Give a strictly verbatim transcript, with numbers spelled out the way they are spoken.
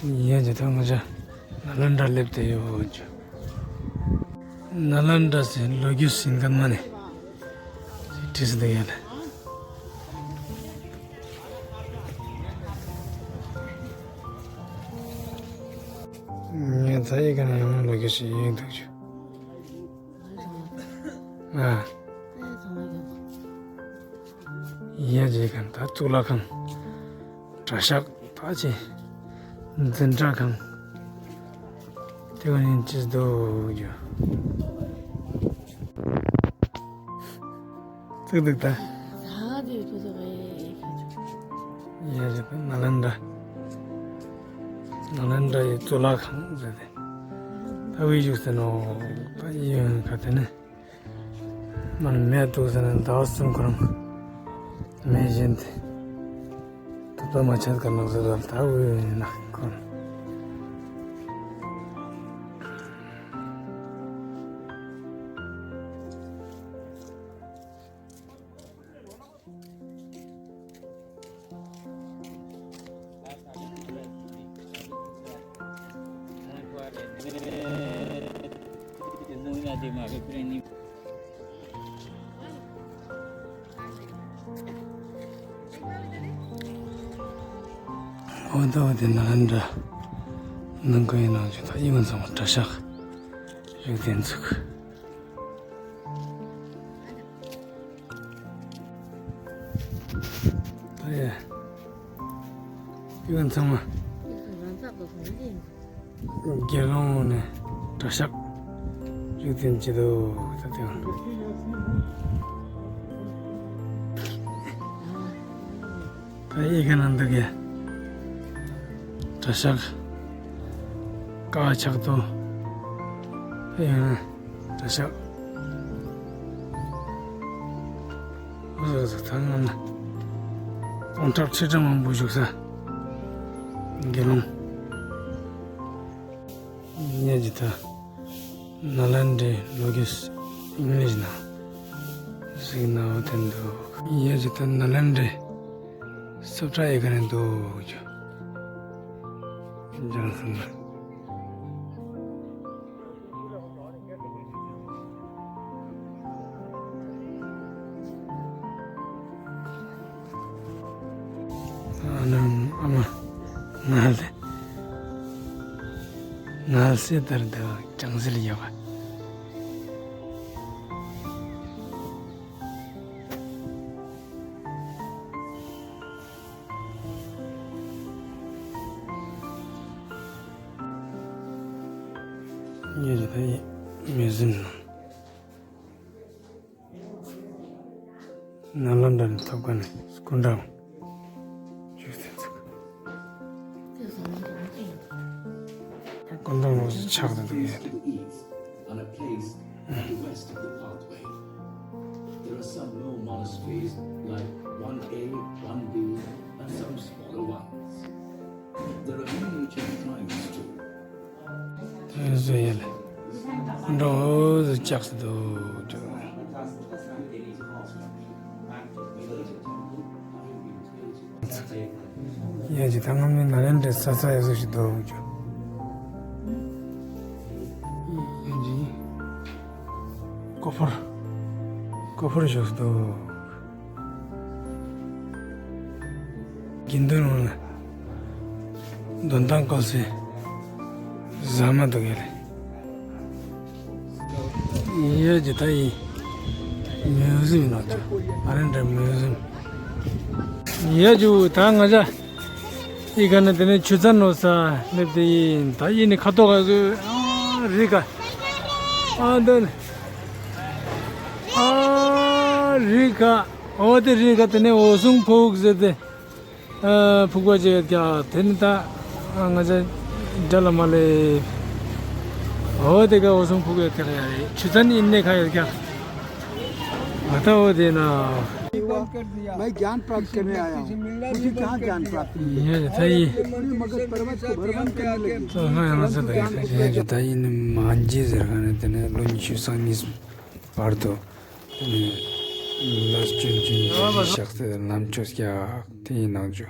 ཡིན་ཡང་ཅི་ཐང་ང་ཅག་ནཱ་ལེནྡྲ་སླེབས་ཏེ་ཡོད་ཅུ། ནཱ་ལེནྡྲ་ཟེར་ལོ་རྒྱུས་ཟིན་ག་མ་ནས་བྲིས་སུ་འདུག་ཡ་ལ། ངས་ད་ཡི་ག་ནས་ཡང་ལོ་རྒྱུས་ཤིག་ཡིན་འདུག་ཅུ། ཨ། ཡ་ཅེ་ག་ད་གཙུག་ལག་ཁང་། གྲྭ་ཤག་ད་ཅེ། འཛིན་གྲྭ་ཁང་། དེ་ག་ནས་ཅི་འདུག་ཅུ། ཙིག་འདུག་ད། ཡ་ཅེ་ད་ནཱ་ལེནྡྲ། ནཱ་ལེནྡྲ་ཡི་གཙུག་ལག་ཁང་ཟེར་ཏེ། ད་བི་བཞུགས་ཟེར་ནོ། ད་ཡི་ཡོན་ག་དེ་ནས། མར་མེ་གཏུགས་ཟེར་ན་ཟླ་བ་གསུམ་ཁོ་རང་མེ་བཞིན་ཏེ། ཐུབ་ཐབས་མ་ཆད་ག་ནང་ཟེར་ར་ད་འོས་ཡིན་ན་ཁོ། འོ་ད་འོ་དེ་ནཱ་ལེནྡྲ་ནང་ཁུལ་ཡིན་ནང་བཞིན་ད་ཡིན་ཙང་གྲྭ་ཤག་བཞུགས་གདན་ཚུགས། ད་ཡ། ཡོན་ཚང་མ། དགེ་སློང་ནས་གྲྭ་ཤག་བཞུགས་གདན་བྱེད་དོ་ད་དེ། ད་ཡི་ག་ནང་འདུག་གི། གྲྭ་ཤག་ཀ་བ་ཆག་ཏོ། ཡང་ན་གྲྭ་ཤག་ཨོ་ཟོ་ཟོ་ད་ང་ན་སྟོང་ཕྲག་ཁྲི་ཕྲག་མང་པོ་བཞུགས་ས། དགེ་སློང་། ཉེ་ཇི་ད། ནཱ་ལེནྡྲའི་ལོ་རྒྱུས་ཨིང་ལིཤ་ནང་གཟིགས་ན་འོ་དེ་འདུག་ཡ་ཇི་ད་ནཱ་ལེནྡྲའི་སློབ་གྲྭ་ཡི་ག་ནས་འདུག་ཅུ། འཇང་སོང་ན། ཨ་ནམ་ཨ་མ་ང་ལ་ང་ལ་སེ་ལྟར་འདུག་ཅང་ཟིལ་ཡོད་པ། ངས་ད་ཡིན་མི་ཟིན་ནམ། ནཱ་ལེནྡྲ་ནས་ཐོབ་ཀ་ནས་སྐུ་འདྲ་བྱུག་ཟིན་ཚུགས། སྐུ་འདྲ་ལོ་ཆགས་ཏེ་འདུག་ཡོད། On a place at the west of the pathway. There are some known monasteries like one A, one B, and some smaller ones. There are many ancient shrines too. ཐོན་བཟོ་ཡ་ལ་འགྲོ་བཟོ་ལྕགས་སུ་འདུག་འགྲོ། ཡ་ཇི་ད་སྔ་མོའི་ནཱ་ལེནྡྲའི་ས་ས་ཡ་སུ་ཞིག་འདུག་འགྲོ། ཡ་ཇི་ཀོ་ཕོར་ཀོ་ཕོར་ཞིག་འདུག་དགེ་འདུན་ནང་ལ་འདོན་ཐང་བཀོལ་སའི་ཟ་མ་འདུག་ཡ་ལེ། ཡ་ཇི་ད་ཡིན་མིའུ་ཟིམ་ནང་ཆ་ཨ་རེན་འདྲ་མིའུ་ཟིམ། ཡ་ཇི་ད་ང་ཅག་ཡི་ག་ནས་དེ་ནས་ཆུ་ཚན་ནོ་ས་སླེབས་དེ་ཡིན་ད་ཡིན་ནི་ཁ་ཐོག་ག་ཟོས་ཨ་རི་ཀ་ཨ་འདོན་ཨ་རི་ཀ་ཨོ་དེ་རི་ཀ་དེ་ནས་འོ་སྲུང་ཕུག་ཟེར་ཏེ། ཨ་ཕུག་པ་ཅིག་ཡོད་ཀྱང་དེ་ནི་ད་ང་ཚོ་འདྲ་ལ་མ་ལས། འོ་དེ་ག་འོ་སྲུང་ཕུག་ཡོད་ཀྱང་ཡ་རེད་ཆུ་ཚན་ཡིན་ནས་ཁ་ཡོད་ཀྱང་ང་ད་འོ་དེ་ན། मैं ज्ञान प्राप्त करने आया हूँ। मुझे कहाँ ज्ञान प्राप्त मिलेगा? ཡིན་ད་ཡིན། पूरे मगध पर्वत को भ्रमण करने लगे। ད་ང་ཡང་ཚོ་ད་ཡིན་ད་ཡིན་ད་ཡིན་མ་འཇི་ཟེར་ག་ནས་དེ་ནས་ལོ་ཉི་ཤུ་རྩ་གཉིས་བར་དུ། ལས་ཅུང་ཅུང་ཅུང་ཞག་སེ་ལམ་ཆོས་ཀྱག་དེ་ཡིན་ནང་ཆུ།